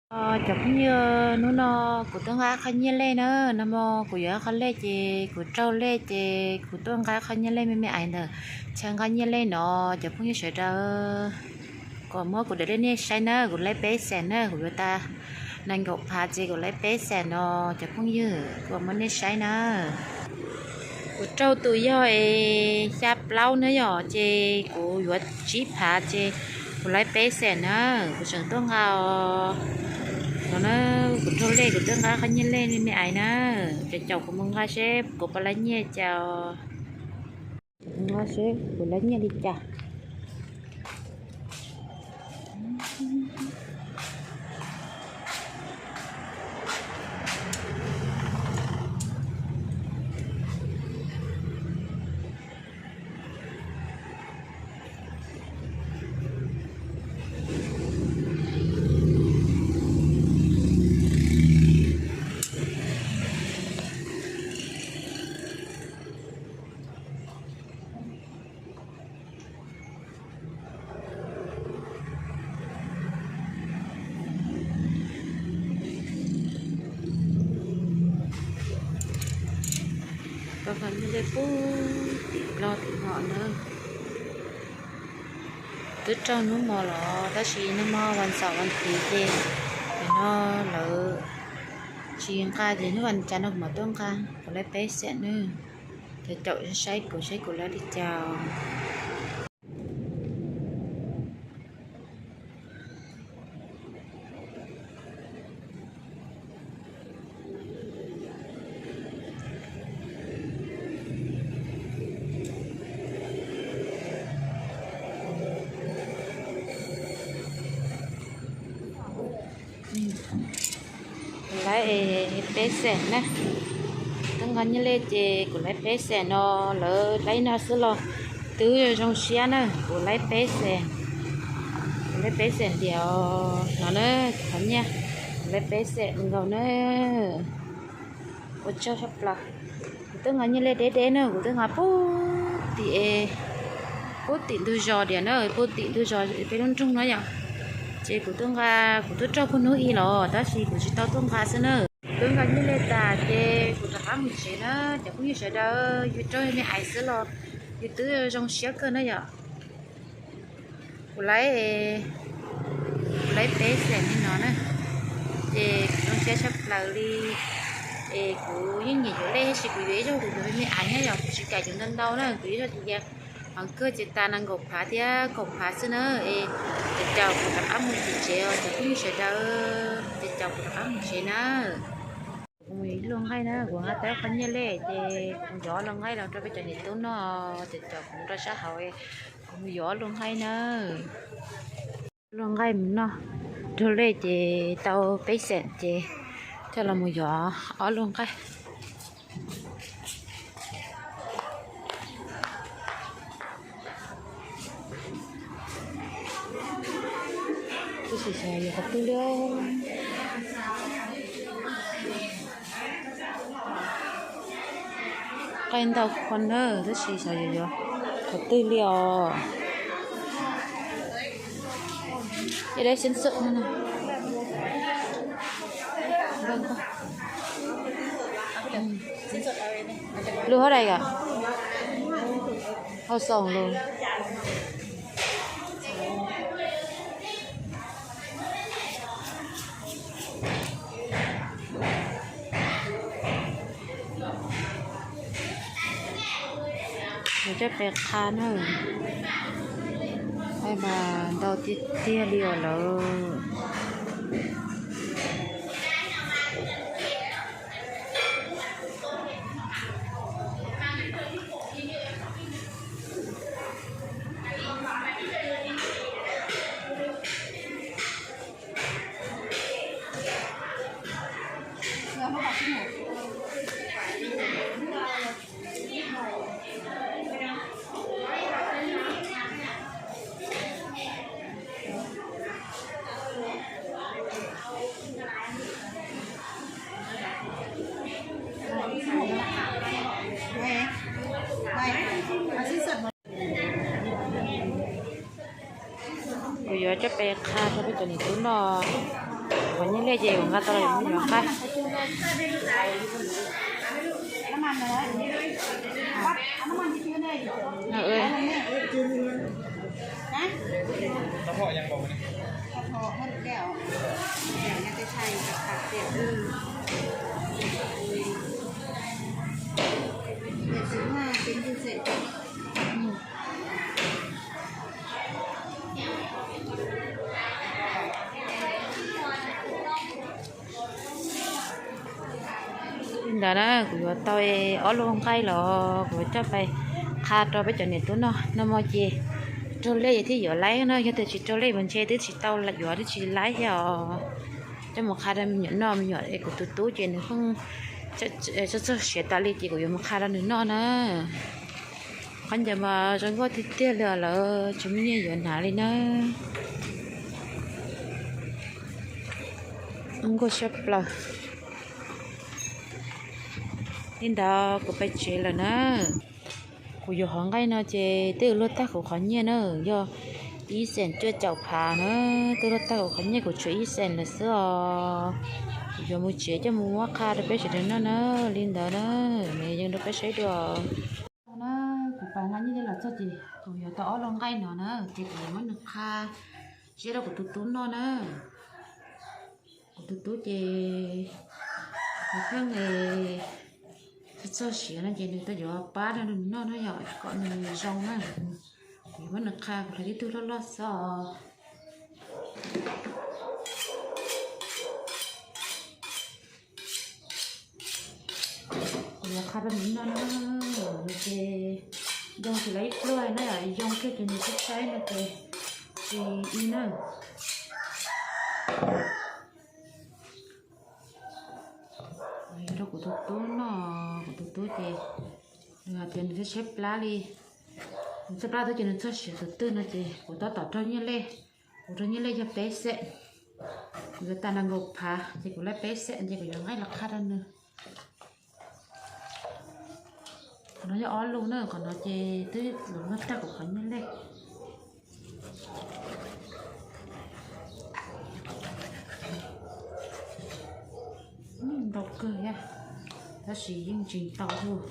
Cov phooj ywg, hnub no kuv tuaj nqa qhov nyiaj lej na, nag hmo kuv yuav qhov lej ces kuv raug lej ces kuv tuaj nqa qhov nyiaj lej me me ais ntawm chaw nqa nyiaj lej no cov phooj ywg sawv daws. Kuv muab kuv daim lej nej saib na, kuv laib peb xees na, kuv yuav tas nees nkaum phav ces kuv laib peb xees no cov phooj ywg, kuv muab nej saib na. Kuv raug tus yog es xya plaub na yom, ces kuv yuav tsib phav ces kuv laib peb xees na, kuv tseem tuaj nqa os. No na, kuv raug lej kuv tuaj nqa qhov nyiaj lej me me ais na, ces caum kuv mus nqa seb kuv puas laib nyiaj cas. Nqa seb kuv laib nyiaj li cas. Koj nqa nyiaj lej pub tim Nplog tim no na. Twb raug hnub hmo los tab sis nag hmo vas xaum vas thiv ces nim no lawv tsis nqa ces hnub vas cas no kuv mam tuaj nqa, kuv laib peb xees na. Ces caum saib kuv saib kuv laib li cas. Kuv laib peb xees na. Twb nqa nyiaj lej ces kuv laib peb xees no, lawv laib no xwb los twb zoo siab na. Kuv laib peb xees, kuv laib peb xees ntiag no na, qhov nyiaj, kuv laib peb xees nkaus na. Ua tsaug tshaj plaws. Kuv twb nqa nyiaj lej deb deb na, kuv twb nqa pub tim, pub tim ntug zos tiag na, pub tim ntug zos peb lub nroog na yom. Ces kuv twb nqa, kuv twb raug pub hnub ib los tab sis kuv tsis tau tuaj nqa xwb na. Kuv twb nqa nyiaj lej tas ces kuv rov qab mus tsev na. Cov phooj ywg sawv daws, yus raug me ais xwb los yus twb zoo siab kawg na yom. Kuv laib, kuv laib peb xees li no na, ces kuv zoo siab tshaj plaws li. Es kuv yeej nyiam yuav lej tab sis kuv yuav ib zaug kuv yuav me ais na yom, kuv tsis kam yuav ntau ntau na, kuv ib zaug ces yog hov kawg ces tas nees nkaum phav thiab kaum phav xwb na. Es ces caum kuv rov qab mus tim tsev os cov phooj ywg sawv daws, ces caum kuv rov qab mus tsev na. Kuv mus yuav ib lub nqaij na, kuv nqa tau qhov nyiaj lej ces kuv yuav ob lub nqaij los rau peb cov niam tub noj, ces caum kuv rau sab hauv, kuv mus yuav ob lub nqaij na. Lub nqaij mus noj, raug lej ces tau peb xees ces coj los mus yuav ob lub nqaij. Tab sis xyov yuav qhov twg li. Nqaij ntau kawg na, tab sis xyov yuav yuav qhov twg li os. Ib daim xib xwm no na. Lub hab dais os. Hauj xoom lug. Yuav coj pes qha na. Nqaij mas ntau tiag tiag li os lawm. Kuv yuav coj pes qha rau peb cov niam tub noj. Qhov nyiaj liaj ces kuv nqa tau los yuav nqaij. Li ntawd na, kuv yuav tau ob lub nqaij los kuv yuav coj pais qha rau peb cov niam tub noj. Noj mov ces raug lej ces thiaj yuav laib na, yog tias tsis raug lej mas ntshe twb tsis tau yuav, twb tsis laib thiab os. Coj mus qha rau me nyuam noj, me nyuam es kuv tus tub ces nws pheej txog txog siav tas li ces kuv yuav mus qha rau nws noj na. Qhov ncauj mas zoo nkauj tiag tiag li os, lawv tsis muaj nyiaj yuav hnav li na. Zoo nkauj siab plaws. Li ntawd kuv pais tsev lawm na. Kuv yuav hov nqaij no ces twb luag tag kuv qhov nyiaj na, yog ib xees cuaj caum phav na, twb luag tag kuv qhov nyiaj, kuv tshuav ib xees lawm xwb os. Kuv yuav mus tsev coj mus muab qha rau peb sawv daws noj na. Li ntawd na, nws yeej rau peb saib dua. Na, kuv pais nqa nyiaj los txog ces kuv yuav tau ob lub nqaij no na, ces kuv yuav muab nws qha siab rau kuv tus tub noj na. Kuv tus tub ces nws pheej txog txog siav no ces nws tau yuav pab rau nws noj na, yog kom nws zoo na. Kuv yuav muab nws qha, kuv hlais tib tug loj loj xwb os. Kuv yuav qha rau nws noj na, nws ces yoo tsis lawv ib pluag na, yog yoo kiag ces nws saib saib no ces tsis i na. Rau kuv tus tub noj, kuv tus tub ces nws hais tias nws tshaib tshaib plab li. Nws tshaib plab twb ces nws txog siav tus twg no ces kuv tab tom raug nyiaj lej, kuv raug nyiaj lej yog peb xees. Kuv yuav tag nees nkaum phav ces kuv laib peb xees ces kuv yuav nqaij los qha rau nws. Qhov no yog ob lub na, qhov no ces twb los muab tag kuv qhov nyiaj lej. Ntau kawg thiab, tab sis yeej tsis ntau thiab.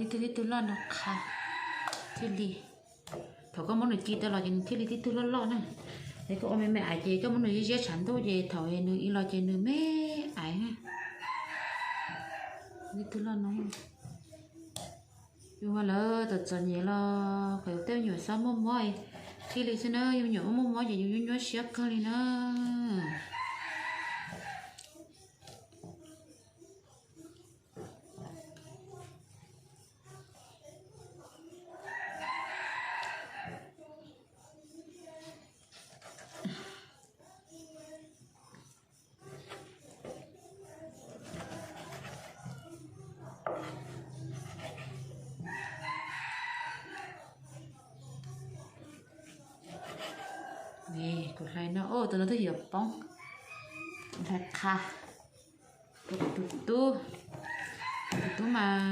Ib tug tib tug loj no qha thiaj li, thaum koj muab nws ci tau los ces nws thiaj li tib tug loj loj na. Es koj ua me me aiv ces koj muab nws ziab ziab tshav ntuj ces thaum nws i los ces nws me aiv. Tib tug loj no, yus mas lawv txom txom nyem los kom tej me nyuam txhob muaj mob thiaj li xwb na, yus me nyuam muaj muaj mob ces yus nyuaj nyuaj siab kawg li na. Kuv hlais no, tus no twb yuav poob, hlais qha rau kuv tus tub. Tus tub mas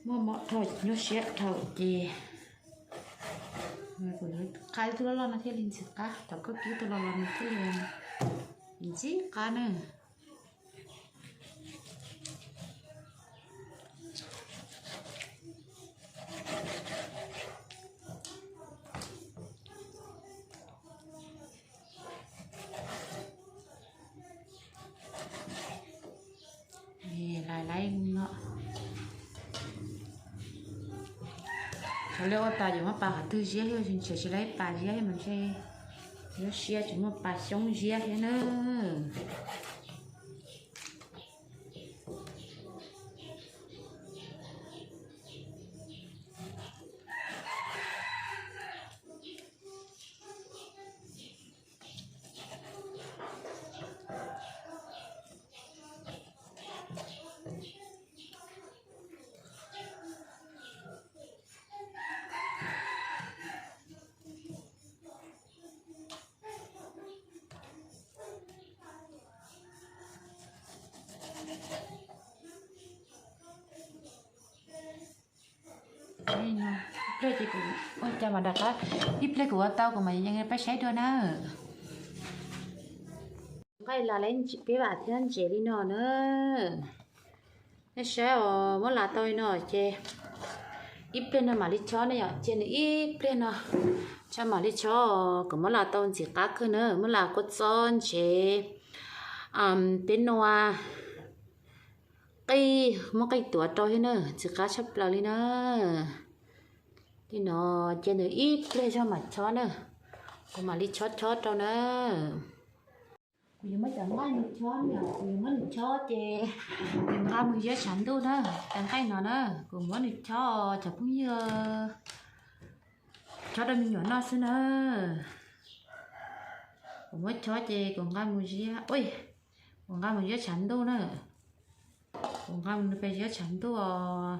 muaj mob dhau, nyuaj siab dhau ces kuv qha ib tug loj loj no thiaj li ntxim qab, thaum koj kib tus los los nws thiaj li ntxim qab na. Laiv laiv no, Thaum lawv ua tas yuav muab pas qhov twg ziab thiab, ntshe tsis laib pas ziab thiab mas ntshe yuav siab tsis muaj pas xyoob ziab thiab na. Ib pliag ces kuv ua cas mas rov qab, ib pliag kuv ua tau kuv mam yeej pab saib dua na. Nqaij las peb vam thiab ntsev li no na. Nej saib os, muab las tau li no ces ib pliag no mam li chob na yom, cia nws ib pliag no, chob mam li chob. Kuv muab las tau ntxim qab kawg na, muab las kua txob ntsev, peb nua, qij, muab qij tuav rau thiab na, ntxim qab tshaj plaws li na. Li no, cia nws ib pliag zog mam chob na, kuv mam li chob chob rau na. Kuv yuav muab cov nqaij no chob, kuv yuav muab nws chob ces nws nqa mus ziab tshav ntuj na. Cov nqaij no na, kuv muab nws chob cov phooj ywg, chob rau me nyuam noj xwb na. Kuv muab chob ces kuv nqa mus ziab, kuv nqa mus ziab tshav ntuj na. Kuv nqa mus pem ziab tshav ntuj os.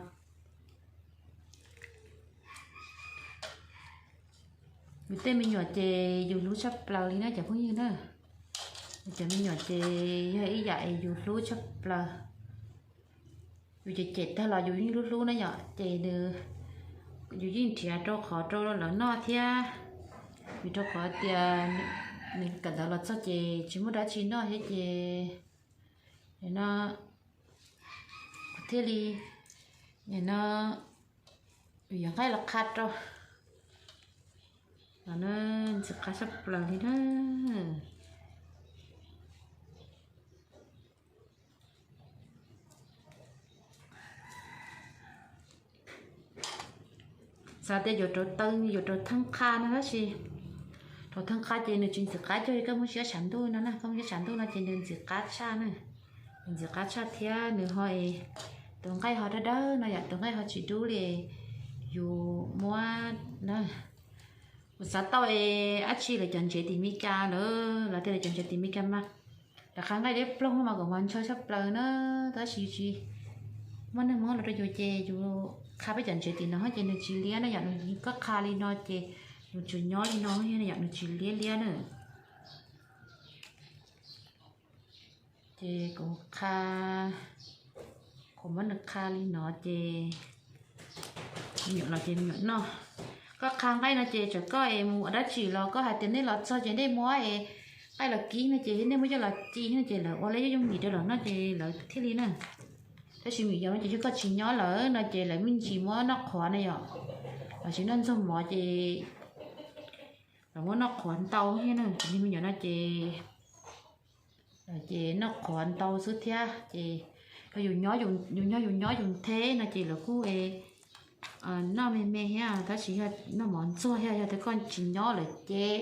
Yus tej me nyuam ces yus hlub tshaj plaws li na cov phooj ywg na. Cov me nyuam ces yog ib yam es yus hlub tshaj plaws. Yus cem cem tag los yus yeej hlub hlub na yom, ces nws, yus yeej nrhiav rau qhov rau lawv noj thiab. Vim rau qhov tias nws kawm ntawv los txog ces tsis muaj dab tsi noj thiab ces no thiaj li no yuav nqaij los qha rau. Ntxim qab tshaj plaws li na. Xav tias yuav rau teeb, yuav rau theeb qha no tab sis rau theeb qha ces nws tsis ntxim qab cuag li koj muab ziab tshav ntuj no na. Koj muab ziab tshav ntuj no ces nws ntxim qab tshaj na. Nws ntxim qab tshaj thiab nws ho es tus nqaij ho dawb dawb no yom, tus nqaij ho tsis dub li yus muab na. Kuv xav tau es dab tsi lawv cov ntsev tim Meskas lawm, lawv tias lawv cov ntsev tim Meskas mas rov qab nqaij liab ploog mas kom mas ntshaw tshaj plaws na. Tab sis tsis muaj neeg muab los rau yus ces yus qha peb cov ntsev tim no ces nws tsis liab na yom, nws koj qha li no ces nws tsuas nyob li no yom, nws tsis liab liab na. Ces kuv qha, kuv muab nws qha li no ces me nyuam los ces me nyuam noj. Koj qha nqaij no ces txawm koj es mus ua dab tsi los koj hais tias nej los txog ces nej muab es nqaij los kib no ces nej muab coj los ci no ces lawv ua lawv yooj yim rau lawv noj ces lawv thiaj li na. Tab sis me nyuam yaus no ces yog koj tsis nyob lawm no ces lawv me ntsis muab noj qhuav na yom, los sis noj ntxuag mov ces lawv muab noj qhuav ntau thiab na. Cov niag me nyuam no ces ces noj qhuav ntau xwb thiab ces yus nyob, yus nyob yus nyob yus nthe no ces lawv kuj noj me me thiab, tab sis yog noj mov ntxuag thiab, yog tias koj tsis nyob lawm ces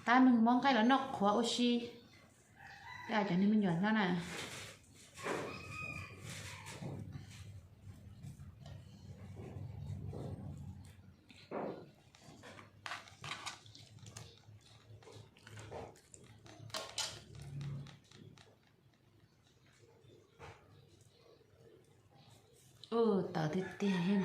tab meeg muab nqaij los noj qhuav ua si. Cov niag me nyuam no na. Tawv tiag tiag.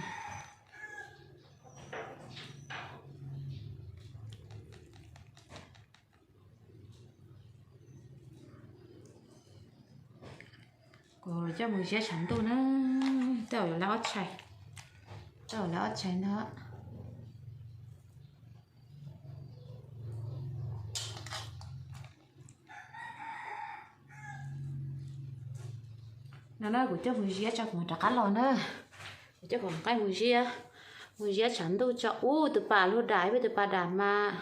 Kuv coj mus ziab tshav ntuj na, tej zaum lawv ob tshais, tej zaum lawv ob tshais ntag. No na kuv coj mus ziab tso kuv mam rov qab los na. Kuv coj kuv nqaij mus ziab, mus ziab tshav ntuj tso. Ub, tus pas luag dam, peb tus pas dam mas.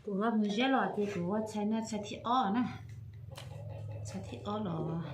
Kuv nqa mus ziab los ces kuv ua tshais no tshais thib ob na. Tshais thib ob los.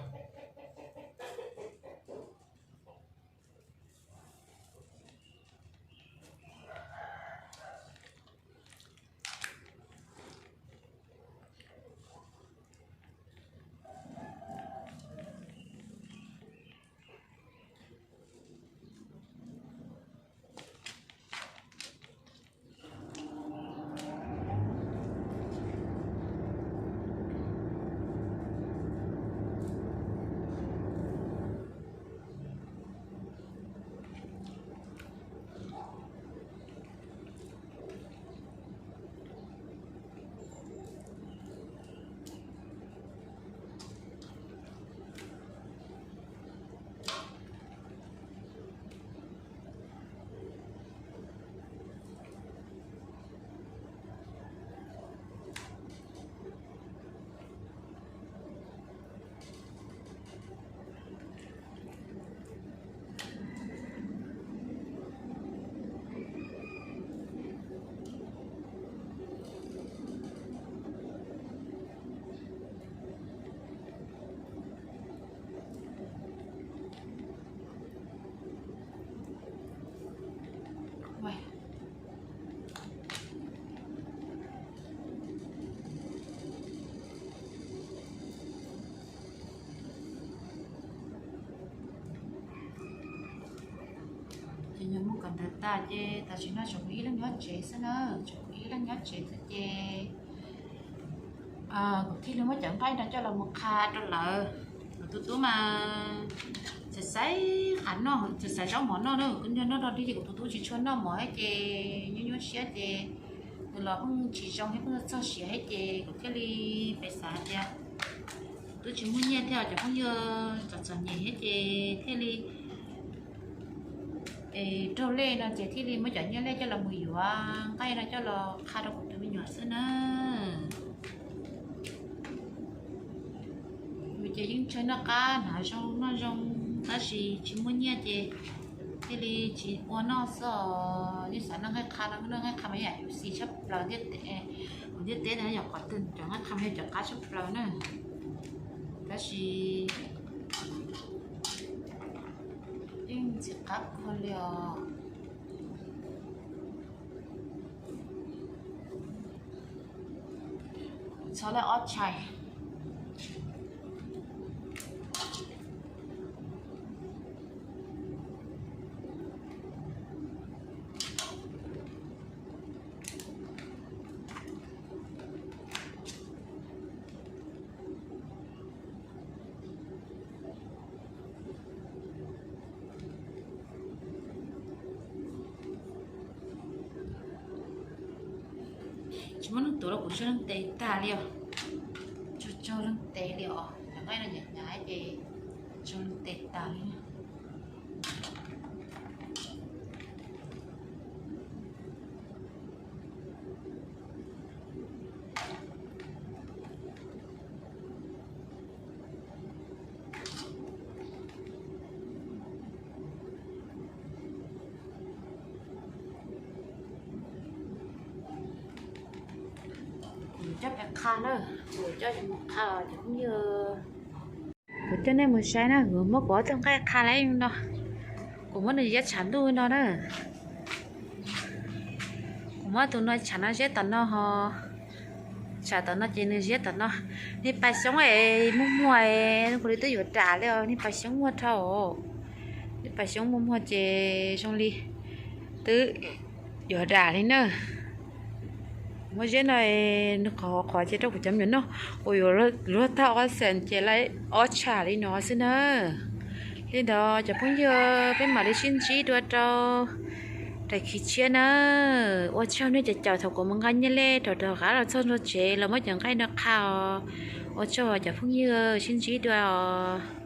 Nyuam mus kawm ntawv tas ces tam sim no tseem kuv ib leeg nyob tsev xwb na, tseem kuv ib leeg nyob tsev xwb ces kuv thiaj li muab cov nqaij no coj los mus qha rau lawv. Kuv tus tub mas xaiv xaiv qhav noj, xaiv xaiv zaub mov noj na, kuv nyob noj dog dig ces kuv tus tub tsis tshua noj mov thiab ces nyuaj nyuaj siab ces nws los pheej tsis zoo thiab pheej txog siav thiab ces kuv thiaj li pem xav hais tias twb tsis muaj nyiaj thiab cov phooj ywg txom txom nyem thiab ces thiaj li raug lej no ces thiaj li muab cov nyiaj lej coj los mus yuav nqaij no coj los qha rau kuv tus me nyuam xwb na. Yus ces yeej ntshaw noj qab hnav zoo noj zoo tab sis tsis muaj nyiaj ces thiaj li tsis ua noj xwb os. Yeej xav noj nqaij qha no, noj nqaij qha mas yam yus xis tshaj plaws, kuv ntiaj teb no yog qhov twg cov nqaij qha mas yog cov qab tshaj plaws na. Tab sis yeej ntxim qab kawg li os. Txhob lawm ob tshais. Tsis muaj neeg tuav los kuv tsaug leej tes tag li os. Tsaug tsaug leej tes li os, cov nqaij no hnyav hnyav ces tsaug leej tes tag li. Kuv coj peb qha na, kuv coj mus qha cov phooj ywg. Kuv coj nej mus saib na, kuv muab kuv ob tug nqaij qha lawm no. Kuv muab nws ziab tshav ntuj no na. Kuv muab tus no tshav no ziab tom no ho, tshav tom no ces nws ziab tom no. Niag pas xyoob es muag muag, kuv li twb yuav ram li os, niag pas xyoob muag dhau. Niag pas xyoob muag muag ces zoo li twb yuav ram li na. Muab ziab no, nws qhov qhov ces rau kuv cov me nyuam noj, kuv yuav luag tag ob xees ces lawm ob tshais li no xwb na. Li ntawd cov phooj ywg, peb mam li sib ntsib dua rau daim khiv tshiab na. Ua tsaug nej cov caum thaum kuv mus nqa nyiaj lej rau rov qab los txog ntua tsev los muab cov nqaij no qha os. Ua tsaug cov phooj ywg, sib ntsib dua os.